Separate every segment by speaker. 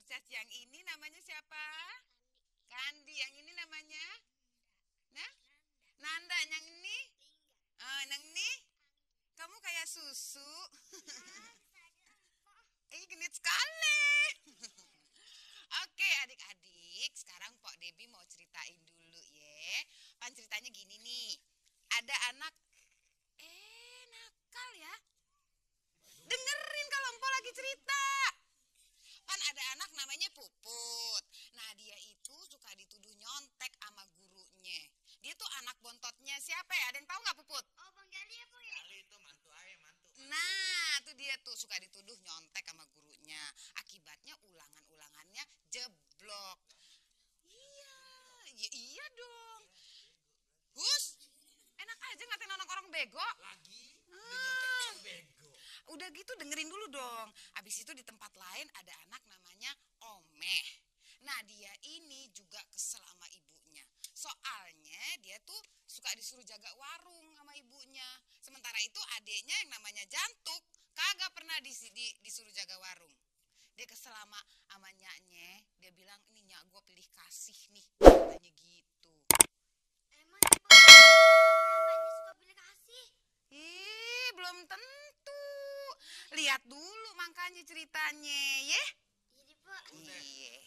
Speaker 1: Yang ini namanya siapa? Kandi. Yang ini namanya? Nah? Nanda. Yang ini? Yang ini? Kamu kayak susu. Genit sekali. Oke, adik-adik, sekarang Pok Debi mau ceritain dulu ya. Pan ceritanya gini nih. Ada anak nakal ya. Dengerin kalau Mpok lagi cerita. Pan ada anak namanya Puput. Nah, dia itu suka dituduh nyontek sama gurunya. Dia tuh anak bontotnya siapa ya? Ada yang tahu nggak Puput?
Speaker 2: Oh, Bang Gali ya, Bu ya?
Speaker 3: Gali itu mantu ayah, mantu.
Speaker 1: Nah, tuh dia tuh suka dituduh nyontek sama gurunya. Akibatnya ulangan-ulangannya jeblok. Iya dong. Hus, enak aja ngatain anak orang bego.
Speaker 3: Lagi nyontek bego.
Speaker 1: Udah gitu dengerin dulu dong. Abis itu di tempat lain ada anak namanya Omeh. Nah, dia ini juga kesel sama ibunya. Soalnya dia tuh suka disuruh jaga warung sama ibunya. Sementara itu adeknya yang namanya Jantuk kagak pernah disuruh jaga warung. Dia kesel sama nyaknya. Dia bilang, ini nyak gue pilih kasih nih. Katanya gitu.
Speaker 2: Emang ya, Bang? Namanya suka pilih kasih.
Speaker 1: Belum tentu. Lihat dulu makanya ceritanya, ya.
Speaker 2: Jadi, Pak.
Speaker 1: Iya.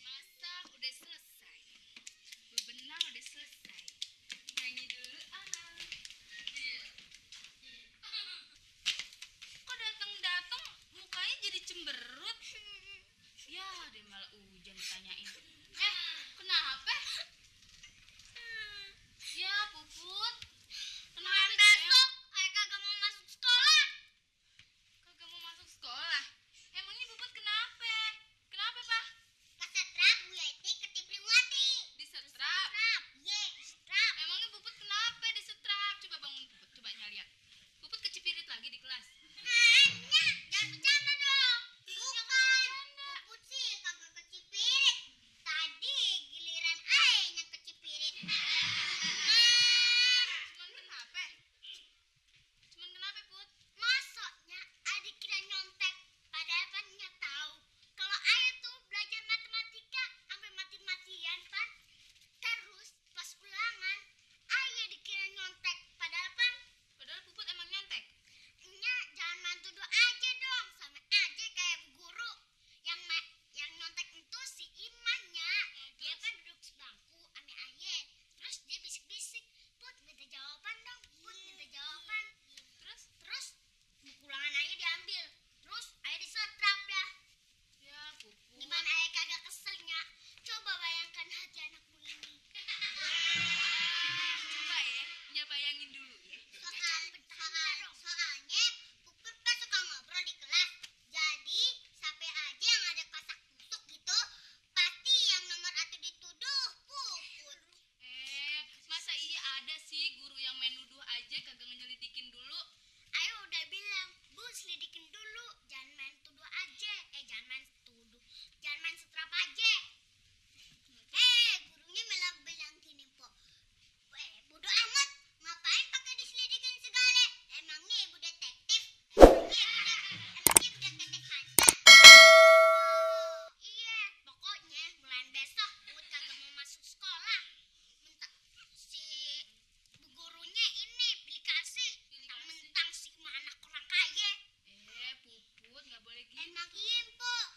Speaker 4: Masak udah selesai. Bebenah udah selesai. Nyanyi dulu Iya. Kok datang-datang mukanya jadi cemberut? Ya, dia malah hujan ditanyain. Kenapa? Ya, Puput. Kenapa
Speaker 2: Besok, ayah kagak mau masuk sekolah.
Speaker 4: kagak mau masuk sekolah? Emangnya Puput kenapa? Kenapa, Pak?
Speaker 2: Kesetrap Bu Yeti ketipriwati.
Speaker 4: Disetrap.
Speaker 2: Ye, setrap.
Speaker 4: Emangnya Puput kenapa disetrap? Coba bangun Puput, coba lihat. Puput kecipirit lagi di kelas.
Speaker 2: Nya, jangan bercanda dong. Bukan. Puput sih kagak kecipirit. Tadi giliran ayahnya kecipirit.
Speaker 4: Cuman kenapa, Put?
Speaker 2: Masoknya adik kira nyontek. Padahal kan Nya tahu kalau ayah tuh belajar matematika sampai mati-matian, Pan. Terus pas ulangan ayah dikira nyontek.
Speaker 4: Padahal Puput emang nyontek.
Speaker 2: Nya jangan main tuduh aja dong, sama aja kayak bu guru yang nyontek itu si Imannya. Dia kan duduk sebangku ame ayah, terus dia bisik-bisik, Put minta jawaban dong, Put minta jawaban. Terus buku ulangan ayah diambil, terus ayah disetrap dah.
Speaker 4: Ya, Puput.
Speaker 2: Gimana ayah kagak keselnya? Coba bayangkan hati anakmu ini.
Speaker 4: Coba ya, bayangin dulu ya.
Speaker 2: Soalnya Puput kan suka ngobrol di kelas. Jadi sampai aja yang ada kasak kusuk gitu, pasti yang nomor 1 dituduh Puput.
Speaker 4: Masa iya ada sih guru yang main nuduh aja kagak ngelidikin dulu?
Speaker 2: Ayo udah bilang, Bu selidikin dulu, jangan main tuduh aja. Jangan main tuduh, jangan main setrap aja. Gurunya malah bilang gini, Pok. Bodo amat, ngapain pakai diselidikin segala? Emangnya ibu detektif? Emangnya ibu detektif hantu? Iya, pokoknya mulai besok Put kagak mau masuk sekolah. Mentang si bu gurunya ini pilih kasih. Mentang si mah anak orang kaya.
Speaker 4: Puput nggak boleh gitu.
Speaker 2: Emang iya, Pok.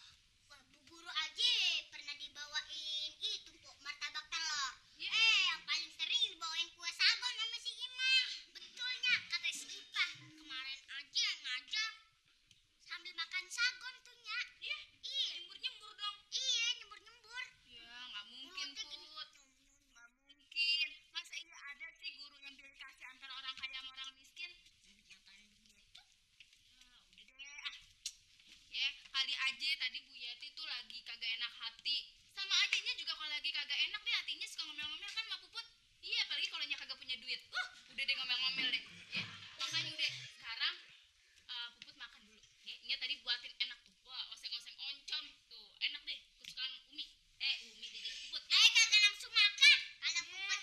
Speaker 2: Bu guru aja pernah dibawain itu, Pok, martabak telur. Yang paling sering dibawain kue sagon sama si Ima. Betulnya kata si Ipa. Kemarin aja ngajar sambil makan sagon tuh, Nya. Iya.
Speaker 4: Nyembur-nyembur dong.
Speaker 2: Iya, nyembur-nyembur.
Speaker 4: Ya, nggak mungkin,
Speaker 2: Mulutnya gini.
Speaker 4: Put. Nggak mungkin. Masa iya ada sih guru yang pilih kasih antara orang kaya sama orang miskin? Ya, udah deh. Ya, kali aja tadi Bu Yeti tuh lagi kagak enak hati. Sama adiknya juga kalau lagi kagak enak deh hatinya suka ngomel-ngomel kan sama Puput. Iya, apalagi kalau nya kagak punya duit. Udah deh ngomel-ngomel deh. Ya, makanya udah sekarang Puput makan dulu. Ya, Nya tadi buatin enak tuh. Wah, oseng-oseng oncom tuh. Enak deh kesukaan Umi. Umi jadi Puput.
Speaker 2: Ayah kagak nafsu makan. Kalau Puput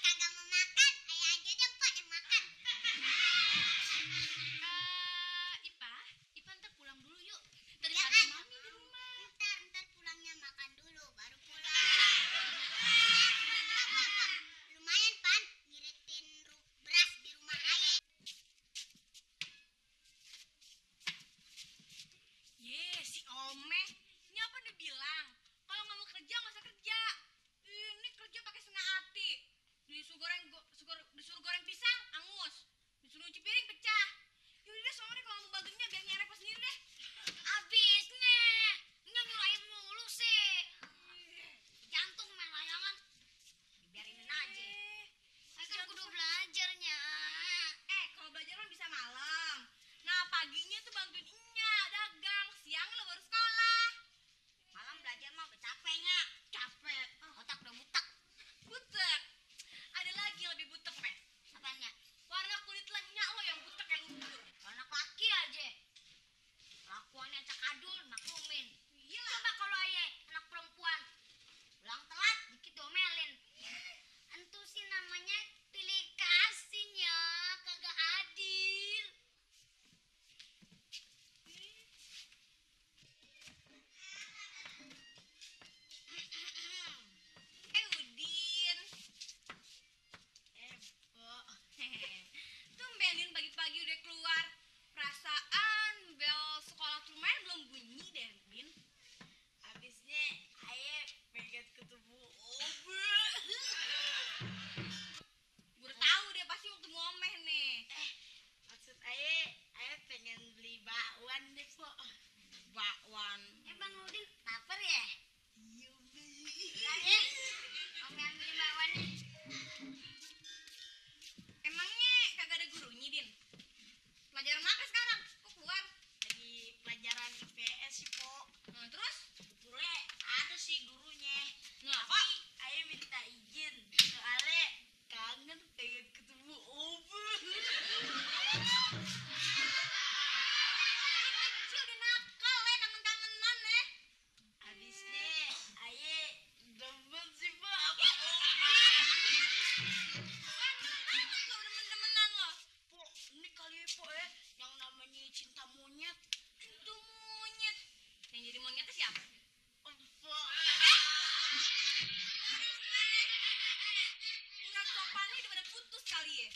Speaker 4: kali ya.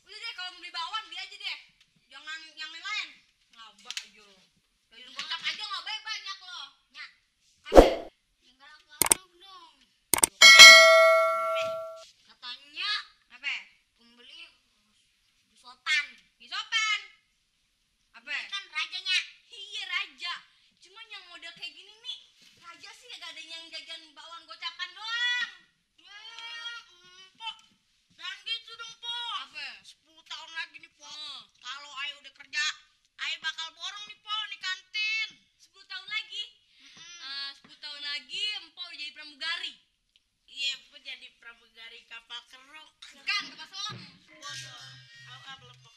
Speaker 4: Udah deh kalau mau beli bawang beli aja deh. Jangan yang lain. Ngaba aja lo. Dari gocap aja nggak banyak lo.
Speaker 2: Nyak,
Speaker 4: Apa?
Speaker 2: yang galak-galak dong. Katanya
Speaker 4: Apa?
Speaker 2: pembeli sopan.
Speaker 4: Gisopan. Apa?
Speaker 2: Kan rajanya.
Speaker 4: Iya raja. Cuman yang model kayak gini nih, raja sih gak ada yang jajan bawang gocapan doang.
Speaker 2: Ya, Pok. Jangan gitu dong, Pok.
Speaker 4: Apa?
Speaker 2: 10 tahun lagi nih, Pok. Kalau Ayo udah kerja, Ayo bakal borong nih, Pok, di kantin.
Speaker 4: 10 tahun lagi. 10 tahun lagi empok udah jadi pramugari.
Speaker 2: Iya, Pok jadi pramugari kapal kerok.
Speaker 4: Bukan, kapal selam.
Speaker 2: Bodoh. Belum, Pok.